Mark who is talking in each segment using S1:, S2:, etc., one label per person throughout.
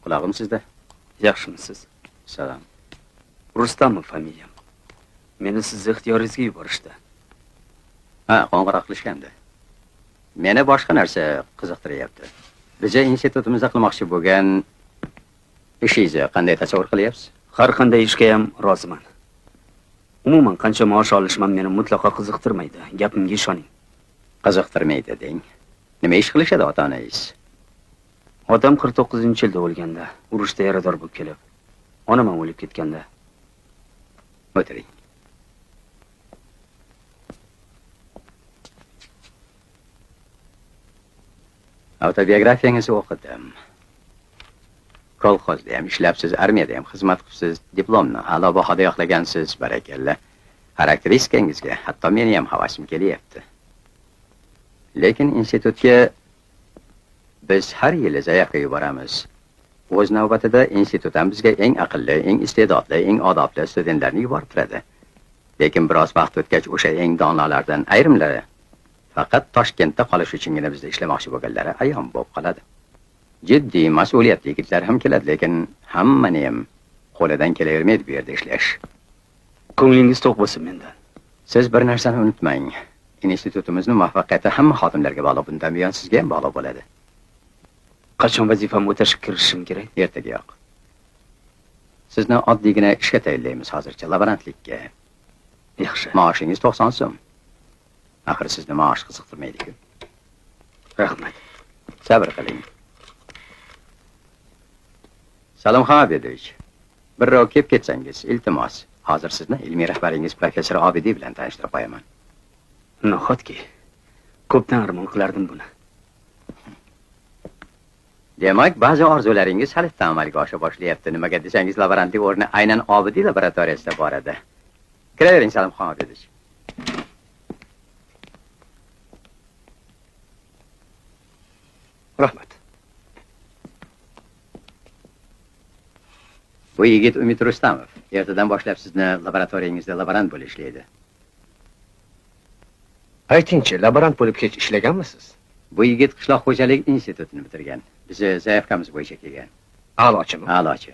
S1: Qulog'im sizda.
S2: Yaxshimisiz?
S1: Salom.
S2: Rustamov familiyam. Meni sizni ixtiyoringizga yuborishdi.
S1: Ha, qo'ng'iroq qilishgandi. Meni boshqa narsa qiziqtiryapti. Biza institutimizda qilmoqchi bo'lgan ishingizni qanday tasavvur qilyapsiz?
S2: Har qanday ishga ham roziman. Umuman qancha maosh olishim meni mutlaqo qiziqtirmaydi. Gapimga ishoning.
S1: Qiziqtirmaydi deng. Nima ish qilishadi ota-onangiz?
S2: Otam 49-yilda o'lganda, urushda yarador bo'lib kelib, onam ham o'lib ketganda.
S1: O'tiring. Avtobiografiyangizni o'qidim. Kolxozda ham ishlabsiz, armiyada ham xizmat qilibsiz, diplomni a'lo bahoda yoqlagansiz, barakalla. Xarakteristikangizga hatto meni ham havasim kelyapti. Lekin institutga biz har yili zaявka yuboramiz. O'z navbatida institut ham bizga eng aqlli, eng iste'dodli, eng odobli studentlarni yuborib turadi. Lekin biroz vaqt o'tgach o'sha eng donolardan ayrimlari faqat Toshkentda qolish uchungina bizda ishlamoqchi bo'lganlari ayon bo'lib qoladi. Jiddiy mas'uliyatli yigitlar ham keladi, lekin hammani ham qo'lidan kelavermaydi bu yerda ishlash.
S2: Ko'nglingiz to'q bo'lsin mendan.
S1: Siz bir narsani unutmang. Institutimizni muvaffaqiyati hamma xodimlarga bog'liq, bundan buyon sizga ham bog'liq bo'ladi.
S2: Qachon vazifamni o'tashga kirishim kerak?
S1: Ertagayoq. Sizni oddiygina ishga tayinlaymiz hozircha, laborantlikka.
S2: Yaxshi.
S1: Maoshingiz 90 so'm. Axir sizni maosh qiziqtirmaydi-ku.
S2: Rahmat.
S1: Sabr qiling. Salimxon Abidovich, birrov kelib ketsangiz, iltimos. Hozir sizni ilmiy rahbaringiz professor Obidiy bilan tanishtirib qo'yaman.
S2: Nahotki, ko'pdan armon qilardim buni.
S1: Demak, ba'zi orzularingiz halitdan amalga osha boshlayapti. Nimaga desangiz, laborantlik o'rni aynan Obidiy laboratoriyasida bor edi. Kiravering, Salimxon Abidovich.
S3: Rahmat.
S1: Bu yigit Umid Rustamov. Ertadan boshlab sizni laboratoriyangizda laborant bo'lib ishlaydi.
S3: Aytingchi, laborant bo'lib hech ishlaganmisiz?
S1: Bu yigit Qishloq xo'jalik institutini bitirgan. Bizi zaявkamiz bo'yicha kelgan.
S3: A'lochimi?
S1: A'lochi.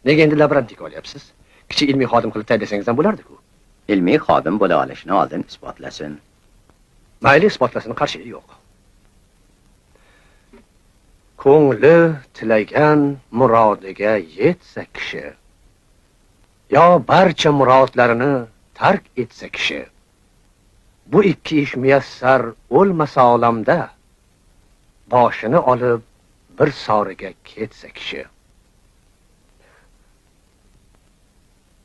S3: Nega endi laborantlik olyapsiz? Kichik ilmiy xodim qilib tayinlasangiz ham bo'lardi-ku.
S1: Ilmiy xodim bo'la olishini oldin isbotlasin.
S3: Mayli, isbotlasin, qarshilik yo'q. Ko'ngli tilagan murodiga yetsa kishi, yo barcha murodlarini tark etsa kishi, bu ikki ish muyassar o'lmasa olamda, boshini olib bir soriga ketsa kishi.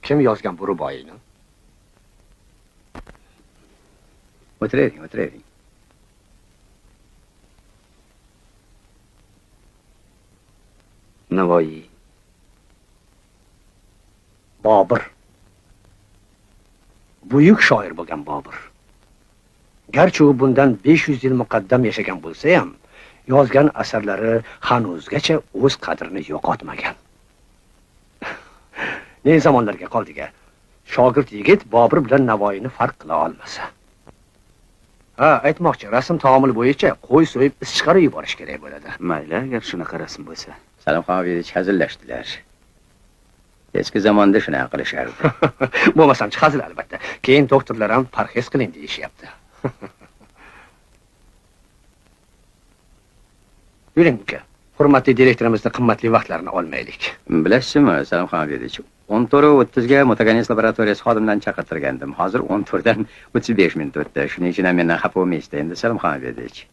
S3: Kim yozgan bu ruboiyni?
S1: O'tiravering, o'tiravering.
S2: Navoiy.
S3: Bobur. Buyuk shoir bo'lgan Bobur. Garchi u bundan 500 yil muqaddam yashagan bo'lsa ham, yozgan asarlari hanuzgacha o'z qadrini yo'qotmagan. Ne zamonlarga qoldik-a? Shogird yigit Bobur bilan Navoiyni farq qila olmasa. Ha, aytmoqchi, rasm taomil bo'yicha qo'y so'yib is chiqarib yuborish kerak bo'ladi.
S2: Mayli, agar shunaqa rasm bo'lsa.
S1: Salimxon Abidovich hazillashdilar. Eski zamonda shunaqa qilishardi.
S3: Bo'lmasamchi hazil albatta. Keyin doktorlar ham parhez qiling deyishyapti. Yuring uka. Hurmatli direktorimizni qimmatli vaqtlarini olmaylik.
S1: Bilasizmi, Salimxon Abidovich, 14:30 ga mutagonez laboratoriyasi xodimlarini chaqirtirgandim. Hozir 14 dan 35 minut o'tdi. Shuning uchun ham mendan xafa bo'lmaysiz endi, Salimxon Abidovich.